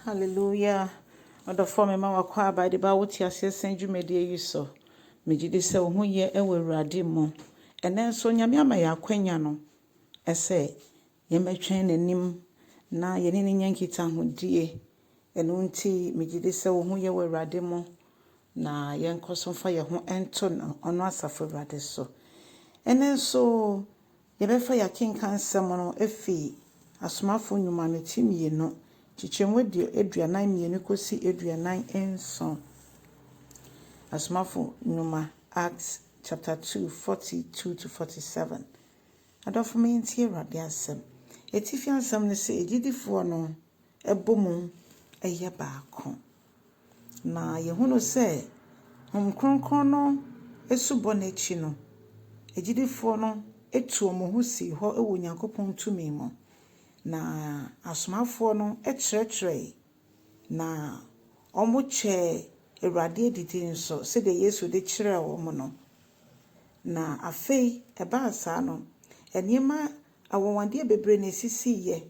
Hallelujah. Ɔdɔfoɔ mema w'akwaaba de ba wo te aseɛ sɛn dwumadie yi so. Megye di sɛ wo ho yɛ wɔ Awurade mu. Ɛnɛ nso Nyame ama yɛ akwanya no sɛ yɛmmɛtwɛn n'anim na yɛne no nyɛ nkitahodie. Ɛno nti megye di sɛ wo ho yɛ wɔ Awurade mu na yɛnkɔ so mfa yɛn ho nto no ɔno asafo Awurade so. Ɛnɛ nso yɛbɛfa yɛn akenka nsɛm no afi Asomafo Nnwuma no ti 2, nkyekyɛmu 42 kɔsi 47. Asomafo Nnwuma, Acts chapter 2, 42 to 47. Adɔfo ma yɛntie Awurade asɛm. Atifi asɛm no sɛ agyidifoɔ no bɔ mu yɛ baako. Na yɛhunu sɛ Honhom Kronkron no asubɔ no akyi no, agyidifoɔ no tu wɔn ho sii hɔ wɔ Onyankopɔn tumi mu. Na asomafoɔ no kyerɛkyerɛe na wɔkyɛɛ Awurade adidi nso sɛdeɛ Yesu de kyerɛɛ wɔn no. Na afei ɛbaa saa no, nneɛma anwanwadeɛ bebree na esisiiɛ.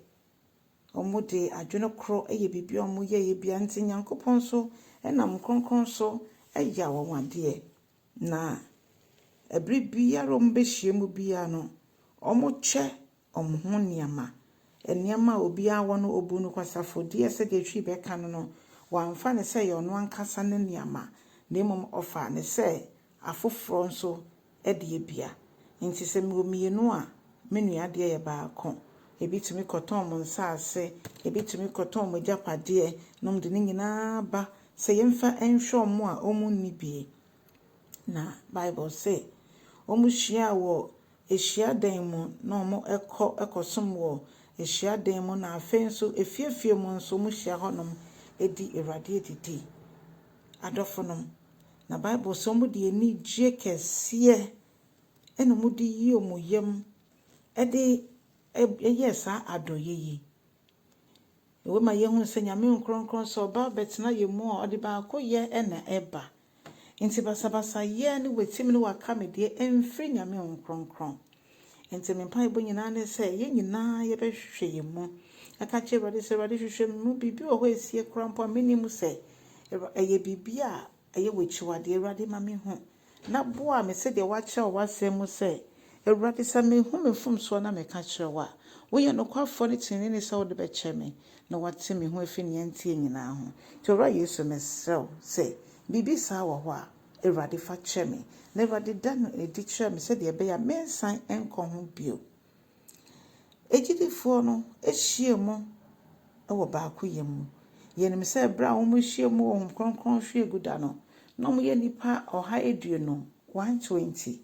Wɔde adwene korɔ yɛ biribi a wɔyɛeɛ biara nti Nyankopɔn nso nam kronkron so yɛ anwanwadeɛ. Na ɛberɛ biara a wɔbɛhyia mu biara no, wɔkyɛ wɔn ho nneɛma. Nneɛma a obiara wɔ no, obu no kwasafodeɛ sɛdeɛ Twi bɛka no no, wamfa no sɛ ɛyɛ ɔno ankasa ne nneɛma, na mmom ɔfaa no sɛ afoforɔ nso deɛ bia. Nti sɛ mewɔ mmienu a, me nua deɛ yɛ baako. Ebi tumi kɔtɔn wɔn nsaase, ebi tumi kɔtɔn wɔn agyapadeɛ na wɔde ne nyinaa ba sɛ yɛmfa nhwɛ wɔn a wɔnni bi. Na Bible se, wɔhyia wɔ ehyiadan mu na wɔkɔ kɔsom wɔ ehyiadan mu na afei nso efiefie mu nso wɔhyia hɔnom di Awurade adidi. Adɔfonom, na Bible sɛ wɔde anigye kɛseɛ ɛna wɔde yi wɔn yam de yɛɛ saa adɔeɛ yi. Ɛwɔ ma yɛhu sɛ Nyame Kronkron sɛ ɔba bɛtena yɛn mu a ɔde baakoyɛ na ɛba. Nti basabasayɛ ne wɔatim ne wɔaka me deɛ ɛmfiri Nyame Kronkron. Nti me mpaebɔ nyinaa ne sɛ yɛn nyinaa yɛbɛhwehwɛ yɛn mu. Aka kyerɛ Awurade sɛ Awurade hwehwɛ me mu biribi wɔ hɔ a esie koraa mpo a mennim sɛ ɛyɛ biribi a ɛyɛ w'akyiwadeɛ. Awurade ma mehu. Na boa me sɛdeɛ woakyerɛ wɔ w'asɛm mu sɛ Awurade sɛ mehu me mfomsoɔ na meka kyerɛ wo a, woyɛ nokwafoɔ ne teneneeni sɛ wode bɛkyɛ me na woate me ho afi nea ɛnteɛ nyinaa ho. Nti Owura Yesu mesrɛ wo sɛ biribi saa wɔ hɔ a, Awurade fa kyɛ me. Na Awurade da no adi kyerɛ me sɛdeɛ ɛbɛyɛ a mensan nkɔ ho bio. Agyidifoɔ no ahyia mu wɔ baakoyɛ mu. Yɛnim sɛ berɛ a wɔahyia mu wɔ Honhom Kronkron hwiegu da no, na wɔyɛ nnipa 120, 120.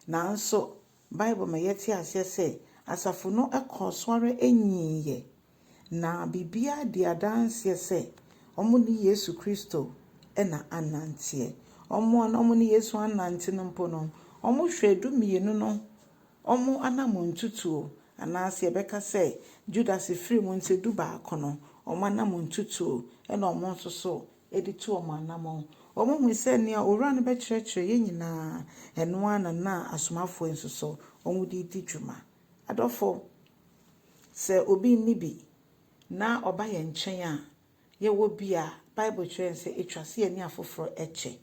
Nanso, Bible ma yɛte aseɛ sɛ asafo no kɔɔ so ara nyiiɛ. Na biribiara di adanseɛ sɛ wɔne Yesu Kristo na ananteɛ. Wɔn a na wɔne Yesu anante no mpo no, wɔhwɛ 12 no wɔn anammɔntutuo anaasɛ yɛbɛka sɛ Judas firi mu nti 11 no, wɔn anammɔntutuo ɛna wɔn nso so de tu wɔn anammɔn. Wɔhu sɛ nea owura no bɛkyerɛkyerɛ yɛn nyinaa, ɛno ara na na asomafoɔ yi nso so wɔde di dwuma. Adɔfo, sɛ obi nni bi na ɔba yɛn nkyɛn a, yɛwɔ bi a Bible kyerɛ yɛn sɛ etwa sɛ yɛne afoforɔ kyɛ.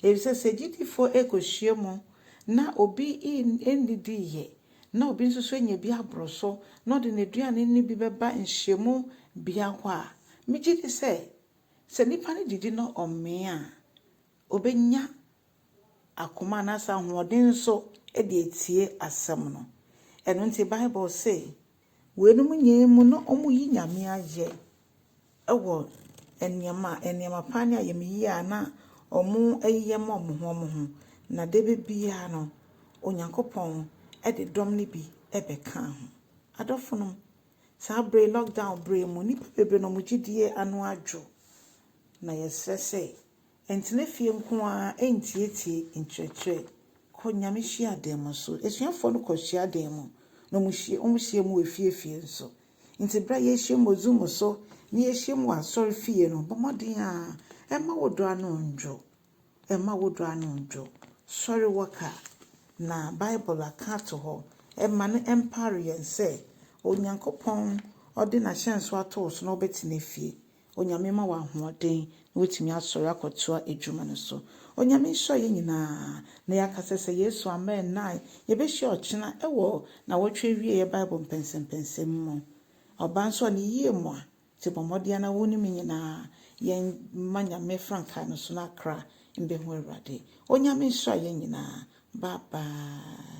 Efisɛ sɛ gyidifoɔ rekɔhyia mu na obi nnidiiɛ na obi nso so anya bi aboro so na ɔde n'aduane no bi bɛba nhyiamu bea hɔ a, megye di sɛ sɛ nipa no didi na ɔmmee a, obenya akoma anaasɛ ahoɔden nso de atie asɛm no. Ɛno nti Bible se, weinom nyinaa mu na wɔyi Nyame ayɛ wɔ nneɛma nneɛma pa ne ayamyie a na wɔyɛ ma wɔn ho wɔn ho. Na da biara no, Onyankopɔn de dɔm no bi bɛkaa ho. Adɔfonom, saa bere lockdown bere mu, nnipa bebree na wɔn gyidie ano adwo. Na yɛsrɛ sɛ, ntena fie nko ara ntietie nkyerɛkyerɛ. Kɔ Nyame hyiadan mu nso. Asuafoɔ no kɔ hyiadan mu na wɔhyia mu wɔ efiefie nso. Nti bere a yɛahyia mu wɔ Zoom so na yɛahyia mu wɔ asɔre fie no, bɔ mmɔden a ɛmma wo dɔ ano ndwo. Ɛmma wo dɔ ano ndwo. Sɔre wɔ ka na Bible aka ato hɔ. Ɛma no ɛmpare yɛn sɛ Onyankopɔn ɔde n'ahyɛnso ato wo so na wobɛtena fie. Onyame ma wo ahoɔden na woatumi asɔre akɔtoa adwuma no so. Onyame nhyira yɛn nyinaa na yɛaka sɛ sɛ Yesu amma ɛnnɛ a, yɛbɛhyia ɔkyena wɔ nnawɔtwe awieeɛ Bible mpɛnsɛmpɛnsɛm mu. Ɔbaa nso a ne yie mu a, nti bɔ mmɔden na wo ne me nyinaa yɛmma Nyame frankaa no so na akra mbɛhu Awurade. Onyame nhyira yɛn nyinaa. Bye bye.